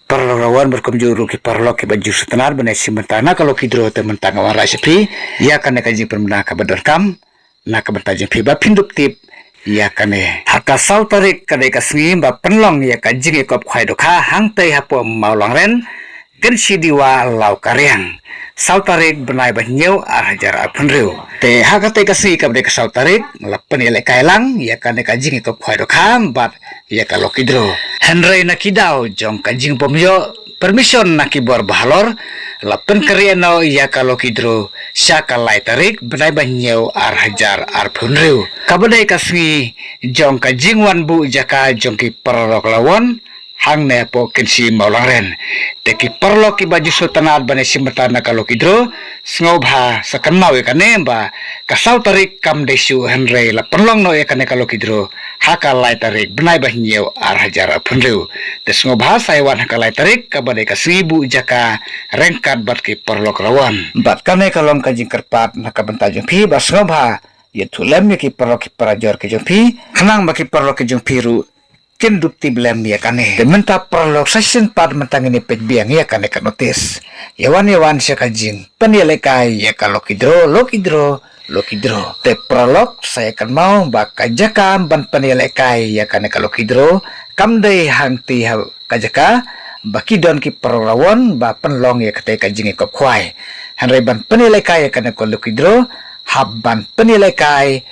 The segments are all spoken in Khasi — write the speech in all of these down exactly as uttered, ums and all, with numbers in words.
Paralok rawan bad kumjuh ruh ki paralok kiba ju sngewtynnat ban ïashim bynta na ka lucky draw, te mynta nga wanrah sha phi ïa kane ka jingpynbna kaba donkam na ka bynta jong phi ba phin dup tip ïa kane. Ha ka saw tarik ka dei ka sngi ba pynlong ïa ka jingïakop khwai dohkha hangtei hapoh Mawlangren, Kynshi Dewa Lawkariang, saw tarik bnai ba hynñiew ar hajar arphew hynriew. Te ha katei ka sngi kaba dei ka saw tarik la pynïalehkai lang ïa kane ka jingïakop khwai dohkha bad ïa ka lucky draw. Hynrei na ki daw jong ka jingbym ïoh permission na ki bor bahalor, la pynkhreh noh ïa ka lucky draw sha ka lai tarik bnai ba hynñiew ar hajar arphew hynriew, kaba dei ka sngi jong ka jingwan buh jaka jong ki paralok rawan hangne hapoh Kynshi Mawlangren. Te ki paralok kiba ju sngewtynnat ban ïashim bynta na ka lucky draw, sngewbha sa kynmaw ïa kane ba ka saw tarik kam dei shuh, hynrei la pynlong noh ïa kane ka lucky draw ha ka lai tarik bnai ba hynñiew ar hajar arphew hynriew. Te sngewbha sa ïawan ha ka lai tarik kaba dei ka sngi buh jaka ryngkat bad ki paralok rawan. Bad kane ka long ka jingkyrpad na ka bynta jong phi ba sngewbha ïathuh lem ïa ki paralok ki parajor ki jong phi, khnang ba ki paralok ki jong phi ruh kin dup tip lem ïa kane. Te mynta paralok, sa shisien pat mynta ngin ïa peit biang ïa kane ka notice. Ïawan ïawan sha ka jingpynïalehkai ïa ka lucky draw, lucky draw, lucky draw. Te paralok, sa ïa kynmaw ba ka jaka ban pynïalehkai ïa kane ka lucky draw kam dei hangtei ha ka jaka ba ki don ki paralok rawan ba pynlong ïa katei ka jingïakop khwai. Hynrei ban pynïalehkai ïa kane ka lucky draw, hap ban pynïalehkai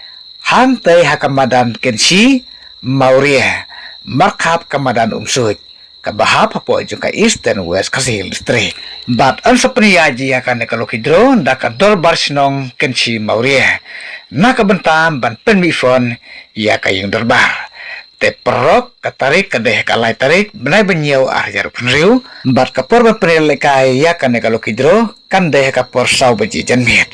hangtei ha ka madan Kynshi Mawria, markhap ka madan Umsuid, kaba hap hapoh jong ka Eastern West Khasi Hills District. Bad yn sa pynïaid ïa kane ka lucky draw da ka Dorbar Shnong Kynshi Mawria na ka bynta ban pynmih phone ïa ka ïing dorbar. Te paralok, ka tarik ka dei ha ka lai tarik bnai ba hynñiew ar hajar arphew hynriew, bad ka por ban pynïalehkai ïa kane ka lucky draw kan dei ha ka por saw baje janmiet.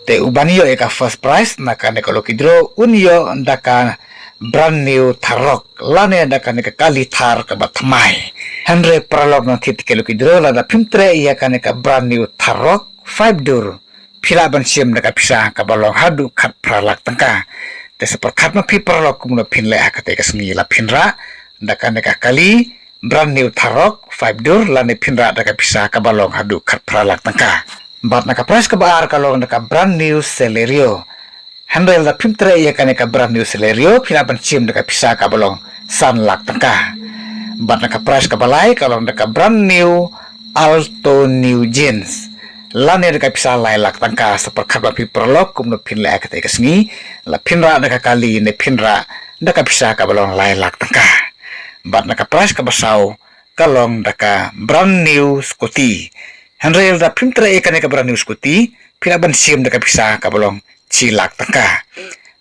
Te uban ïoh ïa ka first prize na kane ka lucky draw un ïoh da ka brand new Thar Roxx lane da kane ka kali Thar kaba thymmai. Hynrei paralok, nongthied tiket lucky draw, lada phim treh ïa kane ka brand new Thar Roxx five door, phi lah ban shim da ka pisa kaba long haduh khatphra lak tyngka. Te sa pyrkhat ma phi paralok kumno phin leh ha katei ka sngi, la phin rah da kane ka kali brand new Thar Roxx five door lane phin rah da ka pisa kaba long haduh khatphra lak tyngka. Bad na ka prize kaba ar ka long da ka brand new Celerio. Hynrei lada phim treh ïa kane ka brand new Celerio, phi lah ban shim da ka pisa kaba long san lak tyngka. Bad na ka prize kaba lai ka long da ka brand new Alto New Jeans lane da ka pisa lai lak tyngka. Sa pyrkhat ma phi paralok kumno phin leh ha katei ka sngi, la phin rah da ka kali ne phin rah da ka pisa kaba long lai lak tyngka. Bad na ka prize kaba saw ka long da ka brand new scooty. Hynrei lada phim treh ïa kane ka brand new scooty, phi lah ban shim da ka pisa kaba long shi lak tyngka.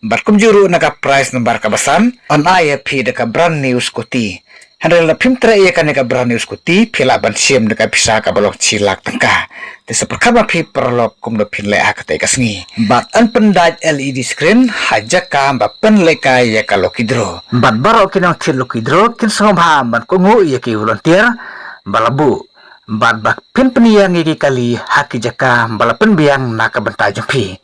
Bad kumjuh ruh na ka prize number kaba san, yn ai ïa phi da ka brand new scooty. Hynrei lada phim treh ïa kane ka brand new scooty, phi lah ban shim da ka pisa kaba long shi lak tyngka. Te sa pyrkhat ma phi paralok kumno phin leh ha katei ka sngi. Bad yn pyndait L E D screen ha jaka ba pynlehkai ïa ka lucky draw. Bad baroh ki nongthied lucky draw kin sngewbha ban kohnguh ïa ki volunteer ba la buh. Bad ba phin pynïeng ïa ki kali ha ki jaka ba la pynbiang na ka bynta jong phi.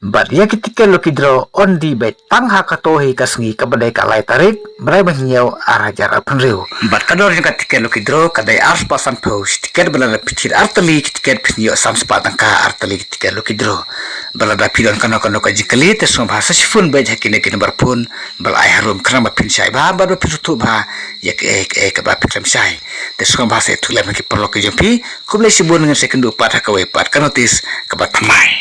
Bad ïa ki tiket lucky draw yn dih beit tang ha kato hi ka sngi kaba dei ka lai tarik bnai ba hynñiew ar hajar arphew hynriew. Bad ka dor jong ka tiket lucky draw ka dei arspah sanphew shi tiket, bad lada phi thied artylli ki tiket phin ïoh sanspah tyngka artylli ki tiket lucky draw. Bad lada phi don kano kano ka jingkylli, te sngewbha sa shim phone beit ha kine ki number phone ba la ai harum, khnang ba phin shai bha bad ba phin sngewthuh bha ïa kaei kaei kaba phin rem shai. Te sngewbha sa ïathuh lem ha ki paralok ki jong phi. Khublei shibun, ngin sa ïakynduh pat ha kawei pat ka notice kaba thymmai.